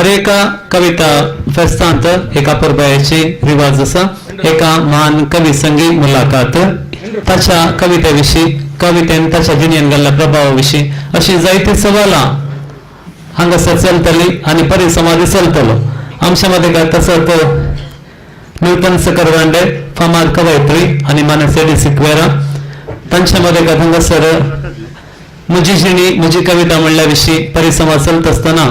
हर एका कविता फेस्तांत एका परबायाची रिवाज आसा. एका महान कवी संगी मुलाकात, ताच्या कविते विशीं, कवितेन ताच्या जिणेन घाल्ल्या प्रभावा विशीं अशी जायती सवालां हांगासर चलतली आनी परिसंवाद चलतलो. आमच्या मदें काय तसोच न्यूटन सकरदांडे, फामाद कवयित्री आनी मानस एडी सिक्वेरा, तांच्या मदें काय हांगासर म्हजी जिणी म्हजी कविता म्हणल्या विशीं परिसंवाद चलत आसतना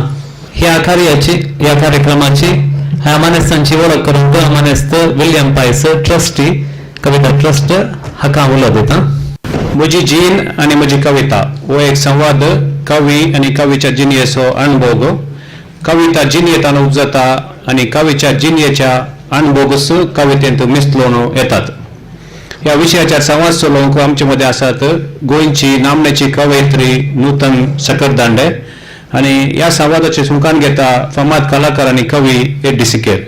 ह्या कार्याची, ह्या कार्यक्रमाची, ह्या मानेस्तांची वळख करून मानेस्त विल्यम पायस, ट्रस्टी, कविता ट्रस्ट, हाका उलो दिता. म्हजी जीण आनी म्हजी कविता हो एक संवाद कवी आनी कवीच्या जिणयेचो अणभोग. कविता जिणयेंतल्यान उपजता आनी कवीच्या जिणयेच्या अणभोगूच कवितेंत मिसळून येतात. ह्या विशयाचेर संवाद चलोवंक आमचे मदें आसात गोंयची नामनेची कवयित्री नूतन सकरदांडे आनी ह्या संवादाचे सुंकान घेता फामाद कलाकार आनी कवी एड्डी सिकेर.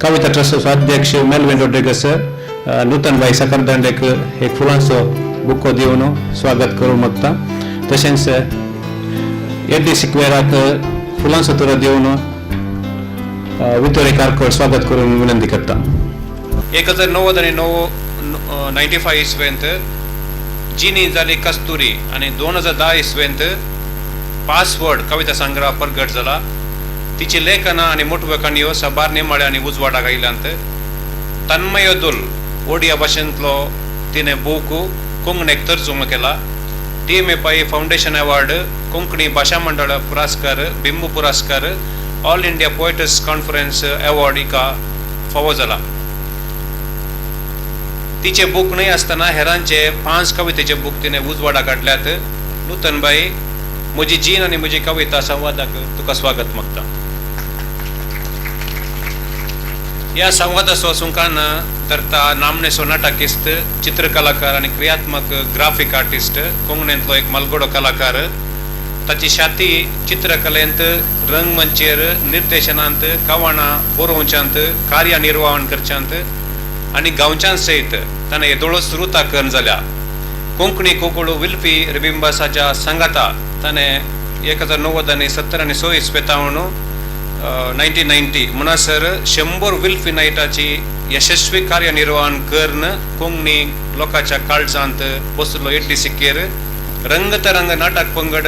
कविता ट्रस्टाचो अध्यक्ष मेलविन रोड्रिगस नूतन बाई सकरदांडेक एक फुलांचो बुको दिवन स्वागत करूंक मागता. तशेंच एड्डी सिक्वेराक फुलांचो तुरो दिवन वितोरी कारकोळ स्वागत करूंक विनंती करता. 1099 95 इसवेंत जिनी जाली कस्तुरी आनी 2010 इसवेंत पासवर्ड कविता संग्रह प्रगट जाला. तिची लेखनां आनी मोटव्यो काणयो साबार नेमाळ्या आनी उजवाडाक आयल्यांत. तन्मयोदुल ओडिया भाशेंतलो तिणें बूक कोंकणीक तर्जुमा केला. T M A Pai foundation award, Konkani भाशा मंडळ पुरस्कार, बिंबू पुरस्कार, all India poets conference award हिका फावो जाला. तिचे बूक न्हय आसतना हेरांचे 5 कवितेचे बूक तिणें उजवाडाक हाडल्यात. नूतन बाई, म्हजी जीण आनी म्हजी कविता संवादाक तुका स्वागत मागता. ह्या संवादाचो सुंकान धरता नामनेचो नाटकिस्त, चित्रकलाकार आनी क्रियात्मक ग्राफीक आर्टिस्ट, कोंकणींतलो एक मालगडो कलाकार. ताची शाती चित्रकलेंत, रंगमंचेर, निर्देशनांत, कवणां बरोवच्यांत, कार्य निर्वहण करच्यांत आनी गांवच्यान सयत ताणें येदोळच रुता करून जाल्या. कोंकणी कोगुळ विल्फी रेबिंबासाच्या सांगाता ताणें 1976 आनी 6 इस्वेतावन 1990 म्हणसर 100 विल्फी नायटाची यशस्वी कार्यनिर्वहण करून कोंकणी लोकांच्या काळजांत बसलो. एड्डी सिक्केर रंगतरंग नाटक पंगड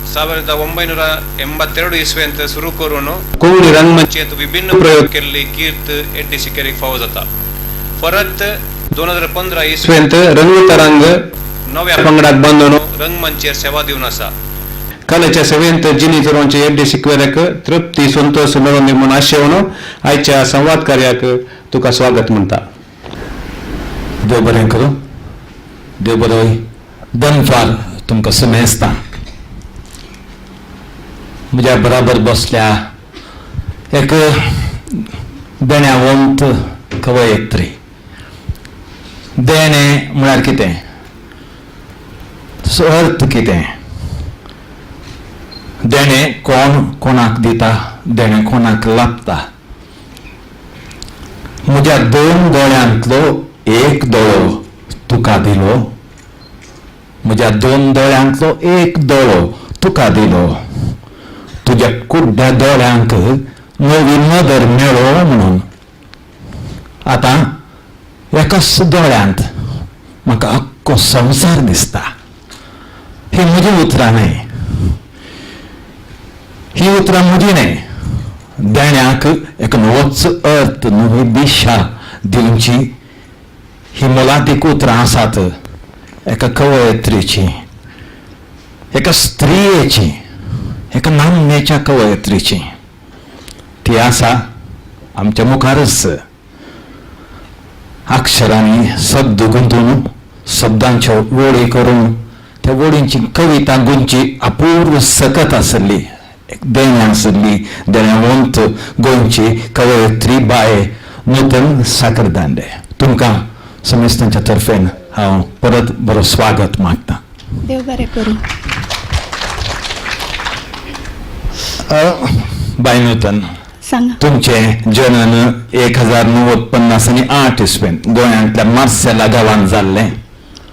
1982 इस्वेंत सुरू करून कोंकणी रंगमंच रंगमंचेंत विभिन्न प्रयोग केल्ली कीर्त एड्डी सिकेरीक फावो जाता. परत 2015 इस्वेंत इस्वेंत रंगतरंग नव्या पंगडाक बांदून रंगमंचेर सेवा दिवन आसा. कलेच्या सेवेंत जिनी चलोवचे एड्डी सिक्वेराक तृप्ती, संतोष मेळोवन दी म्हूण आशेवन आयच्या संवाद कार्याक तुका स्वागत म्हणटा. देव बरें करूं, देव बरो दनपार तुमकां सुमेस्ता. म्हज्या बराबर बसल्या एक देण्यावंत कवयित्री. देणें म्हळ्यार कितें, ताचो अर्थ कितें, देणें कोण कोणाक दिता, देणें कोणाक लाभता? म्हज्या दोन दोळ्यांतलो एक दोळो तुका दिलो, म्हज्या दोन दोळ्यांतलो एक दोळो तुका दिलो, तुज्या कुड्ड्या दोळ्यांक नवी नदर मेळो म्हणून. आतां एकाच दोळ्यांत म्हाका अख्खो संवसार दिसता. ही म्हजी उतरां न्हय, ही उतरां म्हजी न्हय. देण्याक एक नवोच अर्थ, नवी दिशा दिवची ही मोलादीक उतरां आसात एका कवयित्रीची, एका स्त्रियेची, एका नामनेच्या कवयित्रीची. ती आसा आमच्या मुखारच. अक्षरांनी शब्द गुंतून, शब्दांच्यो वळी करून त्या वळींची कविता गुंची अपूर्व सकत आसली, एक देणें आसली. देण्यावंत गोंयची कवयित्री बाय नूतन साखरदांडे, तुमकां समेस्तांच्या तर्फेन हांव परत बरो स्वागत मागता. देव बरें करूं. बाय नूतन, सांगा. तुमचें जनन 1090 50 आनी 8 इस्वेन गोंयांतल्या मार्सेला गांवांत जाल्लें.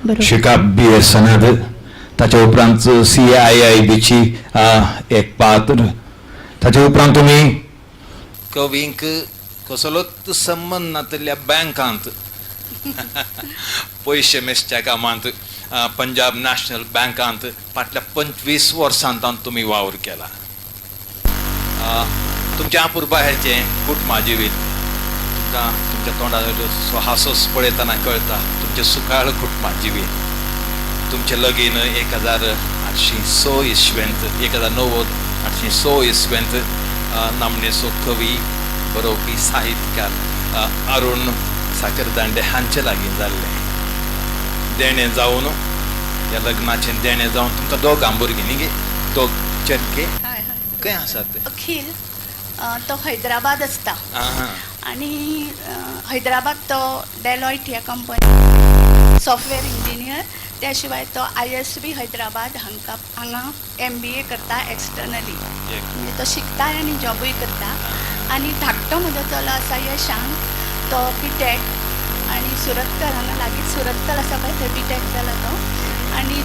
बरोबर. शिकप बी ए सनद, ताच्या उपरांत सी I I बीची एक पात्र. ताचे उपरांत तुमी कवींक कसलोच संबंद नातिल्ल्या बँकांत पयशे मेजच्या कामांत पंजाब नॅशनल बँकांत फाटल्या 25 वर्सांत तुमी वावर केला. तुमच्या अपुरबायेचें कुटुंबा जिवीत तुमकां तुमच्या तोंडार हांसोस पळयतना कळटा तुमचें सुखाळ कुटुंबा जिवीत. तुमचें लगीन 1806 इसवेंत 1906 इसवेंत नामनेचो कवी बरोवपी साहित्यकार अरुण साखरदांडे हांचे लागीं जाल्लें. देणें जावन ह्या लग्नाचें देणें जावन तुमकां दोगां भुरगीं न्ही गे, दोग चेरके हय हय. खंय आसात ते? अखील तो हैदराबाद आसता आनी हैदराबाद तो डेलॉयट ह्या कंपनी सॉफ्टवेअर इंजिनियर. त्या शिवाय तो ISB Hyderabad हांकां हांगा MBA करता एक्सटर्नली, म्हणजे तो शिकता आनी जॉबूय करता. आनी धाकटो म्हजो चलो आसा यशांत, तो बीटेक आनी सुरतकल हांगा लागींच सुरतकल आसा पळय थंय बीटेक जाला तो. आनी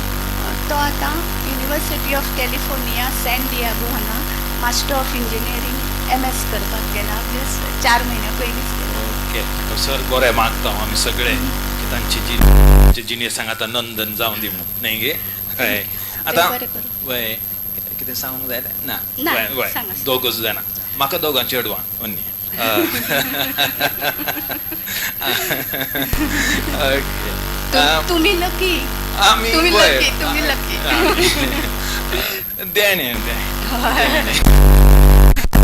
तो आतां University of California San Diego हांगा मास्टर ऑफ इंजिनियरींग MS करपाक गेला, म्हणजे 4 म्हयन्या पयलींच गेला. ओके, सर बरें मागता आमी सगळे की तांची जी जिणें सांगाता नंदन जावन दी म्हणून न्ही गे. हय आतां बरें करूं. वय कितें सांगूंक जाय ना? ना, वय वय सांगा. दोगूच जाणां म्हाका दोगां चेडवां अन्य. ओके तुमी लकी, आमी तुमी लकी, तुमी लकी. देणें तें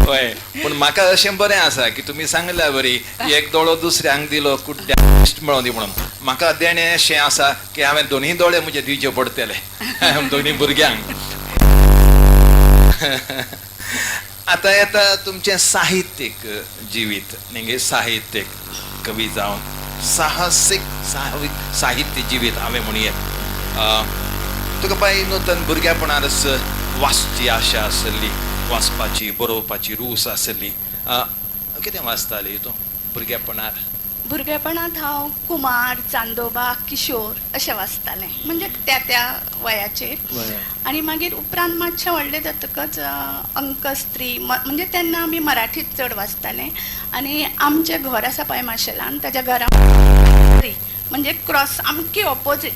हय. पूण म्हाका अशें बरें आसा की तुमी सांगल्या बरी एक दोळो दुसऱ्यांक दिलो कुड्ड्याक इश्ट मेळों दी म्हणून. म्हाका देणें अशें आसा की हांवें दोनूय दोळे म्हजे दिवचे पडटले दोनूय भुरग्यांक. आतां येता तुमचें साहित्यीक जिवीत न्ही गे, साहित्यीक कवी जावन साहसीक साहित्य जिवीत हांवें म्हणयेत. तुका बाय नूतन भुरग्यापणारच वाचची आशा आसली, वाचपाची बरोवपाची रूच आसली, कितें वाचताली तूं भुरगेपणार? भुरगेपणांत हांव कुमार, चांदोबा, किशोर अशें वाचतालें, म्हणजे त्या त्या वयाचेर. आनी मागीर उपरांत मातशें व्हडलें जातकच अंकस्त्री म्हणजे तेन्ना आमी मराठीत चड वाचतालें. आनी आमचें घर आसा पळय माशेलान, ताच्या घरा म्हणजे क्रॉस आमकी ऑपोजीट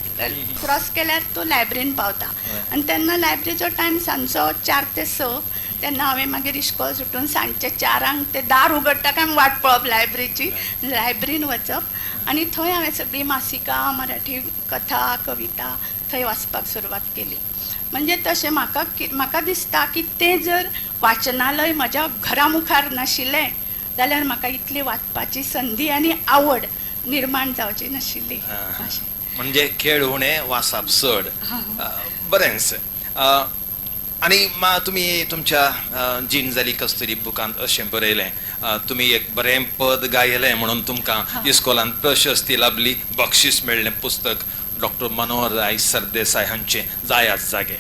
क्रॉस केल्यार तूं लायब्ररीन पावता. आनी तेन्ना लायब्ररीचो टायम सांजचो 4 ते 6, तेन्ना हांवें मागीर इश्कोल सुटून सांजचे 4 ते दार उगडटा काय वाट पळोवप लायब्ररीची, लायब्ररीन वचप आनी थंय हांवें सगळीं मासिकां, मराठी कथा, कविता थंय वाचपाक सुरवात केली. म्हणजे तशें म्हाका म्हाका दिसता की तें जर वाचनालय म्हज्या घरा मुखार नाशिल्लें जाल्यार म्हाका इतली वाचपाची संदी आनी आवड निर्माण जावची नाशिल्ली. अशें म्हणजे खेळ उणें वाचप चड. बरेंच. आनी तुमी तुमच्या जीण जाली कस्तुरी बुकांत अशें बरयलें, तुमी एक बरें पद गायलें म्हणून तुमकां इस्कोलांत प्रशस्ती लाभली, बक्षीस मेळ्ळें, पुस्तक डॉक्टर मनोहर सरदेसाय हांचें जायात जागे.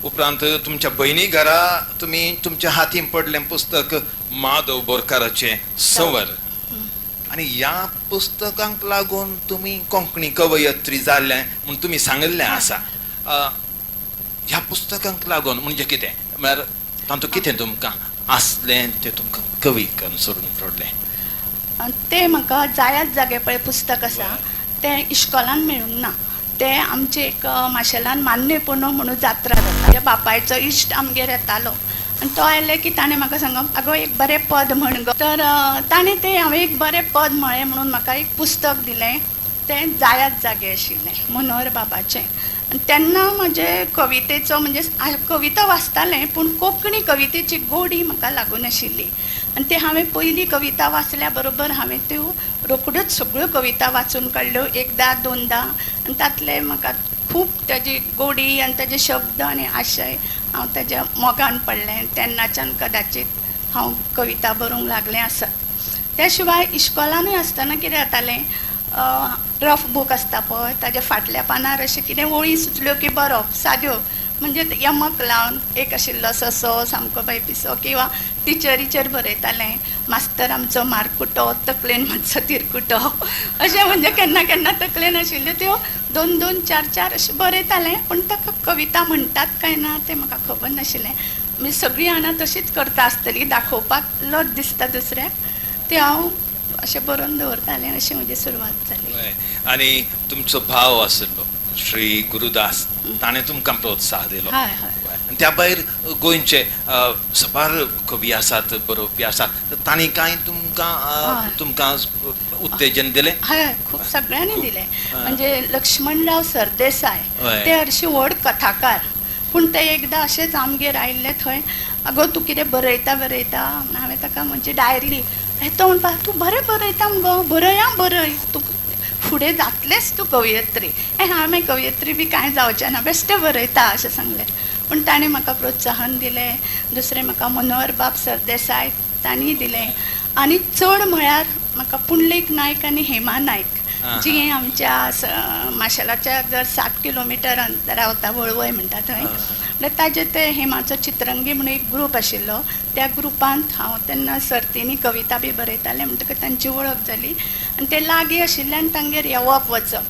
उपरांत तुमच्या भयणी घरा तुमी तुमच्या हातीन पडलें पुस्तक माधव बोरकाराचें संवर, आनी ह्या पुस्तकांक लागून तुमी कोंकणी कवयत्री जाल्लें म्हूण तुमी सांगिल्लें आसा. ह्या पुस्तकांक लागून म्हणजे कितें म्हळ्यार तातूंत कितें तुमकां आसलें तें तुमकां कवी करून सोडून पडलें? तें म्हाका जायात जागे पळय पुस्तक आसा तें इश्कोलान मेळूंक ना. तें आमचें एक माशेलान मान्य पुनो म्हणून जात्रा जाता, म्हज्या बापायचो इश्ट आमगेर येतालो आनी तो आयले की ताणें म्हाका सांगप, आगो एक बरें पद म्हण गो. तर ताणें तें हांवें एक बरें पद म्हळें म्हणून म्हाका एक पुस्तक दिलें, तें जायात जागे आशिल्लें मनोहर बाबाचें. आनी तेन्ना म्हजे कवितेचो म्हणजे कविता वाचतालें पूण कोंकणी कवितेची गोडी म्हाका लागून आशिल्ली. आनी ते हांवें पयली कविता वाचल्या बरोबर हांवें त्यो रोखड्योच सगळ्यो कविता वाचून काडल्यो, एकदां दोनदां. आनी तातले म्हाका खूब ताजी गोडी आनी ताजे शब्द आनी आशय हांव ताज्या मोगान पडलें. तेन्नाच्यान कदाचीत हांव कविता बरोवंक लागलें आसत. त्या शिवाय इश्कोलानूय आसतना कितें जातालें, रफ बूक आसता पळय ताज्या फाटल्या पानार अशें कितें ओळी सुचल्यो की बरोवप, साद्यो, म्हणजे यमक लावन एक आशिल्लो ससो सामको बाय पिसो, किंवां टिचरीचेर बरयतालें, मास्तर आमचो मारकुटो तकलेन मातसो तिरकुटो, अशें म्हणजे केन्ना केन्ना तकलेन आशिल्ल्यो त्यो 2 2 4 4 अशें बरयतालें. पूण ताका कविता म्हणटात काय ना तें म्हाका खबर नाशिल्लें. म्हणजे सगळीं जाणां तशीच करता आसतली, दाखोवपाक लज दिसता दुसऱ्याक, तें हांव अशें बरोवन दवरतालें. अशी म्हजी सुरवात जाली. आनी तुमचो भाव आशिल्लो श्री गुरुदास, ताणें तुमकां प्रोत्साह दिलो. हय हय. आनी त्या भायर गोंयचे साबार कवी आसात, बरोवपी आसात, तांणी कांय तुमकां तुमकां उत्तेजन दिलें? हय, खूब सगळ्यांनी दिलें. म्हणजे लक्ष्मणराव सरदेसाय ते हरशीं व्हड कथाकार, पूण ते एकदां अशेंच आमगेर आयिल्ले थंय, अगो तूं कितें बरयता बरयता, हांवें ताका म्हजी डायरी, तो म्हणपाक तूं बरें बरयता मुगो, बरय आं बरय, तूं फुडें जातलेंच तूं कवयित्री. हांवें कवयित्री बी कांय जावचें ना, बेश्टें बरयता अशें सांगलें. पूण ताणें म्हाका प्रोत्साहन दिलें. दुसरें म्हाका मनोहर बाब सरदेसाय तांणी दिलें. आनी चड म्हळ्यार म्हाका पुंडलीक नायक आनी हेमा नायक जी आमच्या माशेलाच्या जर 7 किलोमिटर रावता, वळवय म्हणटा थंय, म्हणल्यार ताजे ते हेमाचो चित्रंगी म्हणून एक ग्रूप आशिल्लो, त्या ग्रुपांत हांव तेन्ना सर्तींनी कविता बी बरयतालें, म्हणटकच तांची वळख जाली आनी ते लागीं आशिल्ल्यान तांगेर येवप वचप.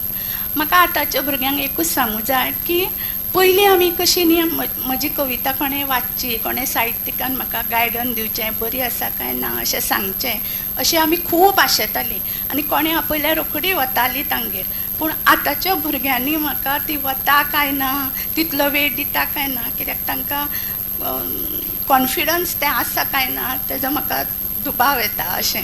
म्हाका आतांच्या भुरग्यांक एकूच सांगूं जाय की पयलीं आमी कशी न्ही, म्हजी कविता कोणें वाचची, कोणें साहित्यिकान म्हाका गायडन्स दिवचें, बरी आसा काय ना अशें सांगचें, अशें आमी खूब आशेतालीं आनी कोणें आपयल्यार रोखडी वताली तांगेर. पूण आतांच्या भुरग्यांनी म्हाका ती वता काय ना, तितलो वेळ दिता काय ना, कित्याक तांकां कॉन्फिडन्स तें आसा काय ना तेजो म्हाका दुबाव येता अशें.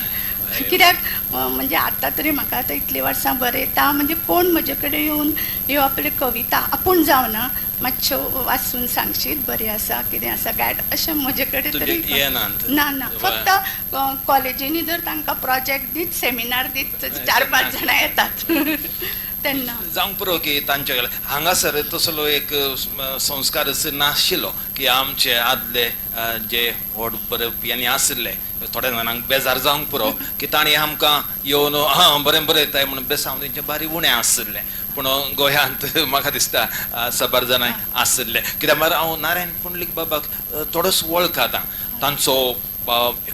कित्याक म्हणजे आतां तरी म्हाका आतां इतलीं वर्सां बरयता, म्हणजे कोण म्हजे कडेन येवन ह्यो आपल्यो कविता आपूण जावना मातश्यो वाचून सांगशीत बरी आसा कितें आसा गायड, अशें म्हजे कडेन तरी ना ना. फक्त कॉलेजींनी जर तांकां प्रोजेक्ट दीत, सेमिनार दीत, 4-5 जाणां येतात तेन्ना जावंक पुरो की तांचे हांगासर तसलो एक संस्कारच नाशिल्लो की आमचे आदले जे व्हड बरोवपी आशिल्ले, थोड्या जाणांक बेजार जावंक पुरो की तांणी आमकां येवन हां बरें बरयताय म्हणून बेसांव तेंचे बारी उणें आशिल्लें. पूण गोंयांत म्हाका दिसता साबार जाणां आशिल्ले, कित्याक म्हळ्यार हांव नारायण पुंडलीक बाबाक थोडोसो वळखता, तांचो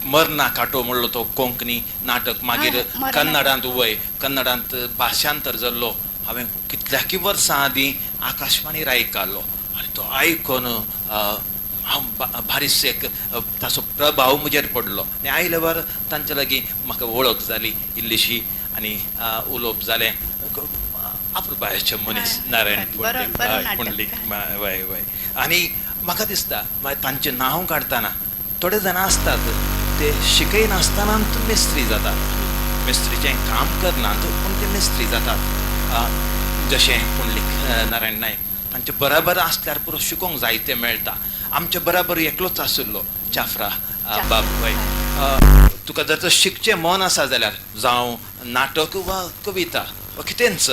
मरना कांटो म्हणलो तो कोंकणी नाटक, मागीर कन्नडांत वय, कन्नडांत भाशांतर जाल्लो, हांवें कितल्याकी वर्सां आदीं आकाशवाणीर आयकलो आनी तो आयकून हांव भारीस एक ताचो प्रभाव म्हजेर पडलो आनी आयले वर तांचे लागीं म्हाका वळख जाली इल्लीशी आनी उलोवप जालें. अप्रुपायाचे मनीस नारायण पुंडलीक. वय वय. आनी म्हाका दिसता मागीर तांचें नांव काडटना थोडे जाणां आसतात ते शिकयनासतना मिस्त्री जातात, मिस्त्रीचें काम करनात पूण ते मिस्त्री जातात. जशें पुंडलीक नारायण नायक तांचे बराबर आसल्यार पुरो शिकोंक जायतें मेळटा. आमचे बराबर एकलोच आशिल्लो चाफ्रा बाब. वय, तुका जर तर शिकचें मन आसा जाल्यार जावं नाटक वा कविता वा कितेंच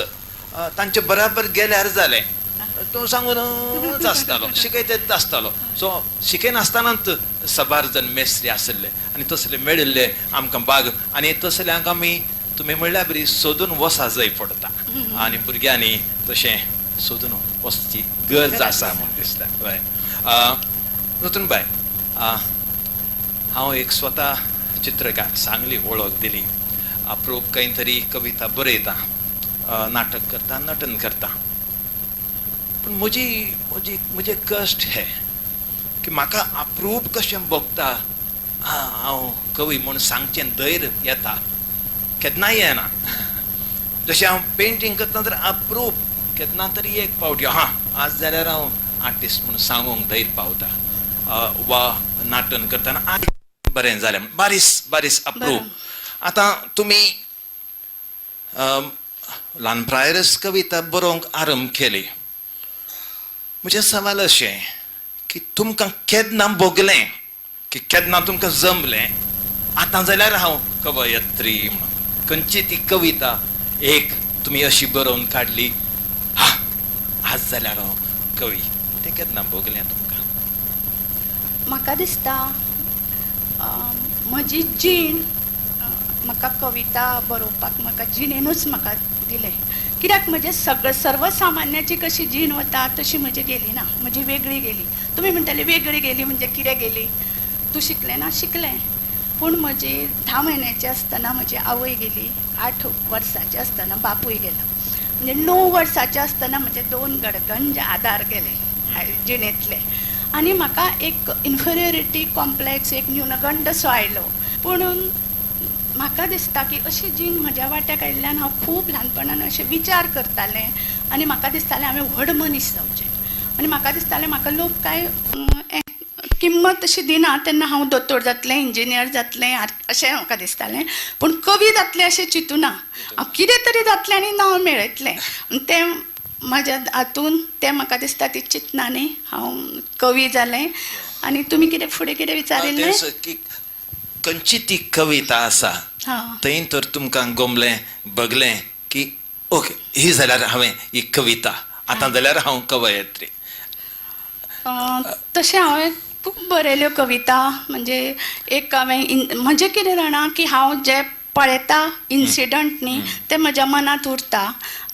तांचे बराबर गेल्यार जालें, तो सांगूनच आसतालो, शिकयतच आसतालो. सो शिकयनासतनाच साबार जण मेस्त्री आशिल्ले आनी तसले मेळिल्ले आमकां बाग आनी तसल्यांक आमी तुमी म्हणल्यार बरी सोदून वसा जाय पडटा आनी भुरग्यांनी तशें सोदून वचची गरज आसा म्हूण दिसता. हय नूतन बाय, हांव एक स्वता चित्रकार, चांगली वळख दिली, अप्रूप खंय तरी कविता बरयता, नाटक करता, नटन करता, पूण म्हजी म्हजी म्हजे कश्ट हे की म्हाका अप्रूप कशें भोगता, हांव कवी म्हूण सांगचें धैर्य येता केन्नाय येना. जशें हांव पेंटींग करता तर अप्रूप केन्ना तरी एक फावटी हां आज जाल्यार हांव आर्टिस्ट म्हूण सांगूंक धैर्य पावता, वा नाटन करतना आज बरें जालें, बारीस बारीस अप्रूप. आतां तुमी ल्हान प्रायरच कविता बरोवंक आरंभ केली. म्हजें सवाल अशें की तुमकां केन्ना भोगलें की केन्ना तुमकां जमलें आतां जाल्यार हांव कवयत्री म्हणून, खंयची ती कविता एक तुमी अशी बरोवन काडली हा आज जाल्यार हांव कवी, तें केन्ना भोगलें तुमकां? म्हाका दिसता म्हजी जीण म्हाका कविता बरोवपाक म्हाका जिणेनूच म्हाका दिलें. कित्याक म्हजें सगळें सर्वसामान्याची कशी जीण वता तशी म्हजी गेली ना, म्हजी वेगळी गेली. तुमी म्हणटले वेगळी गेली म्हणजे कितें गेली, तूं शिकलें ना? शिकलें, पूण म्हजी 10 म्हयन्याची आसतना म्हजी आवय गेली, 8 वर्सांची आसतना बापूय गेलो, म्हणजे 9 वर्सांचे आसतना म्हजे 2 गडगंज आदार गेले जिणेंतले. आनी म्हाका एक इन्फिरियरिटी कॉम्प्लेक्स, एक न्यूनगंड सो आयलो. पुणून म्हाका दिसता की अशी जीण म्हज्या वाट्याक आयिल्ल्यान हांव खूब ल्हानपणान अशे विचार करतालें आनी म्हाका दिसतालें हांवें व्हड मनीस जावचें आनी म्हाका दिसतालें म्हाका लोक कांय किंमत अशी दिना तेन्ना हांव दोतोर जातलें, इंजिनियर जातलें अशें म्हाका दिसतालें. पूण कवी जातलें अशें चिंतूना, हांव कितें तरी जातलें आनी नांव मेळयतलें. तें म्हज्या हातून तें म्हाका दिसता ती चिंतनांनी हांव कवी जालें. आनी तुमी कितें फुडें कितें विचारिल्लें? खंयची ती कविता आसा थंय तर तुमकां गोमलें बगलें की ओके ही जाल्यार हांवें ही कविता आतां जाल्यार हांव कवयित्री? तशें हांवें खूब बरयल्यो कविता. म्हणजे एक हांवें म्हजें कितें जाणा की हांव जें पळयता इन्सिडंट न्ही ते म्हज्या मनांत उरता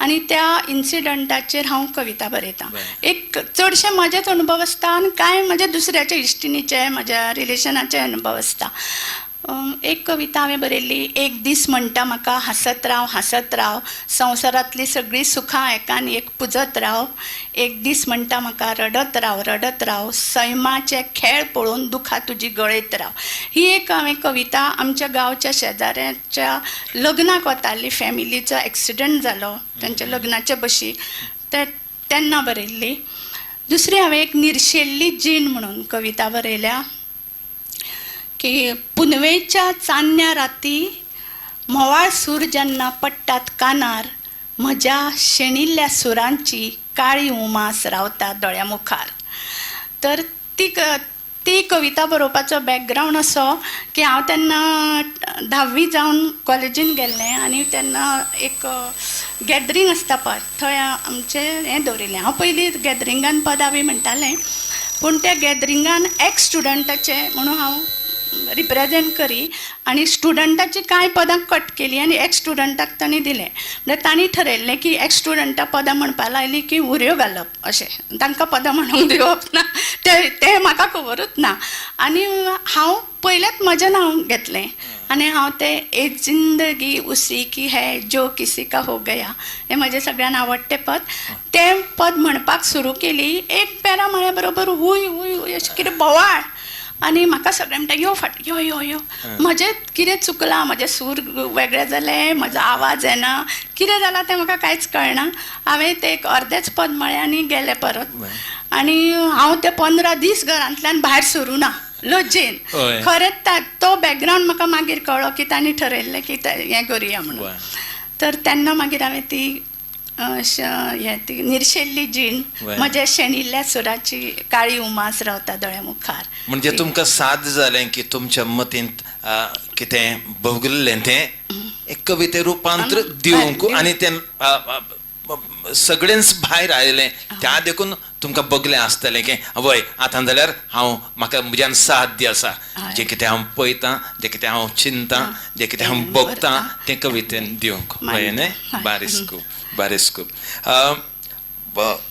आनी त्या इन्सिडंटाचेर हांव कविता बरयता. एक चडशे म्हजेच अणभव आसता आनी कांय म्हज्या दुसऱ्याच्या इश्टिणीचे, म्हज्या रिलेशनाचे अणभव आसता. एक कविता हांवें बरयल्ली, एक दीस म्हणटा म्हाका हांसत राव हांसत राव, संवसारांतली सगळीं सुखां एकान एक पुजत राव. एक दीस म्हणटा म्हाका रडत राव रडत राव, सैमाचे खेळ पळोवन दुखां तुजी गळयत राव. ही एक हांवें कविता आमच्या गांवच्या शेजाऱ्याच्या लग्नाक वताली, फॅमिलीचो एक्सिडंट जालो तांच्या लग्नाच्या बशी, तेन्ना बरयल्ली. दुसरी हांवें एक निर्शेल्ली जीण म्हणून कविता बरयल्या की पुनवेच्या चान्न्या राती म्होवाळ सूर जेन्ना पडटात कानार, म्हज्या शेणिल्ल्या सुरांची काळी उमास रावता दोळ्या मुखार. तर ती कविता बरोवपाचो बॅकग्रावंड असो की हांव तेन्ना 10वी जावन कॉलेजीन गेल्लें आनी तेन्ना एक गॅदरींग आसता पळय थंय आमचें हें दवरिल्लें. हांव पयलीं गॅदरिंगान पदां बी म्हणटालें, पूण त्या गॅदरिंगान एक्स स्टुडंटाचें म्हणून हांव रिप्रेजेंट करी आनी स्टुडंटाची कांय पदां कट केली आनी एक्स स्टुडंटाक तांणी दिलें. म्हणल्यार तांणी ठरयल्लें की एक्स स्टुडंटा पदां म्हणपाक लायलीं की उरयो घालप, अशें तांकां पदां म्हणूंक दिवप ना, तें म्हाका खबरूच ना. आनी हांव पयलेंच म्हजें नांव घेतलें आनी हांव तें ए जिंदगी उसी की है जो किसी का हो गया हें म्हजें सगळ्यान आवडटें पद, तें पद म्हणपाक सुरू केली. एक पॅरा म्हळ्या बरोबर हूय हूय हूय अशें कितें बोवाळ आनी म्हाका सगळें म्हणटा यो फाट यो यो यो. म्हजें कितें चुकलां, म्हजें सूर वेगळें जालें, म्हजो आवाज येना, कितें जालां तें म्हाका कांयच कळना. हांवें तें एक अर्देंच पद म्हळें आनी गेलें परत. आनी हांव ते 15 दीस घरांतल्यान भायर सरूं ना लजेन. खरेंच तो बॅकग्रावंड म्हाका मागीर कळ्ळो की तांणी ठरयल्लें की हें करुया म्हणून. तर तेन्ना मागीर हांवें ती ती निर्शेल्ली जीण, म्हज्या शेणिल्ल्या सुराची काळी उमास रावता दोळ्या मुखार. म्हणजे तुमकां साद जालें की तुमच्या मतींत कितें भोगल्लें तें एक कविते रुपांतर दिवंक आनी तें सगळेंच भायर आयलें, त्या देखून तुमकां बगलें आसतलें की वय आतां जाल्यार हांव म्हाका म्हज्यान साध्य आसा, जें कितें हांव पळयतां, जें कितें हांव चिंतां, जें कितें हांव बगतां तें कवितेन दिवंक. वय न्हय? बारीस खूब, बारीस खूब.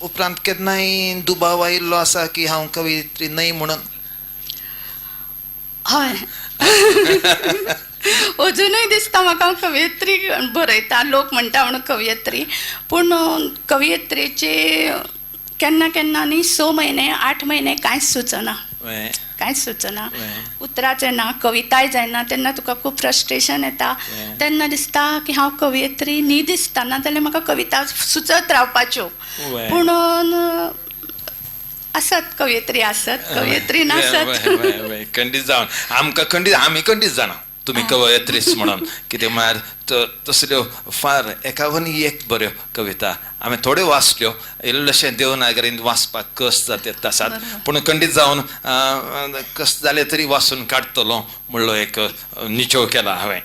उपरांत केन्नाय दुबाव आयिल्लो आसा की हांव कवित्री न्हय म्हणून? हय, अजुनूय दिसता म्हाका हांव कवयित्री बरयता, लोक म्हणटा म्हणून कवयित्री, पूण कवयित्रेचे केन्ना केन्ना न्ही 6 म्हयने 8 म्हयने कांयच सुचना, कांयच सुचना, उतरांच येना, कविताय जायना. तेन्ना तुका खूब फ्रस्ट्रेशन येता. तेन्ना दिसता की हांव कवयित्री न्ही दिसता, ना जाल्यार म्हाका कविता सुचत रावपाच्यो. पूण आसत कवयित्री, आसत कवयित्री नासत. खंडीत जावन आमकां खंडीत, आमी खंडीत जाणा तुमी कवयित्रीच म्हणून. कितें म्हळ्यार तसल्यो फार 51 बऱ्यो कविता हांवें थोड्यो वाचल्यो, इल्लेशें देवनागरींत वाचपाक कस जाता तसात, पूण खंडीत जावन कस जालें तरी वाचून काडटलो म्हणलो एक निचोव केला हांवें.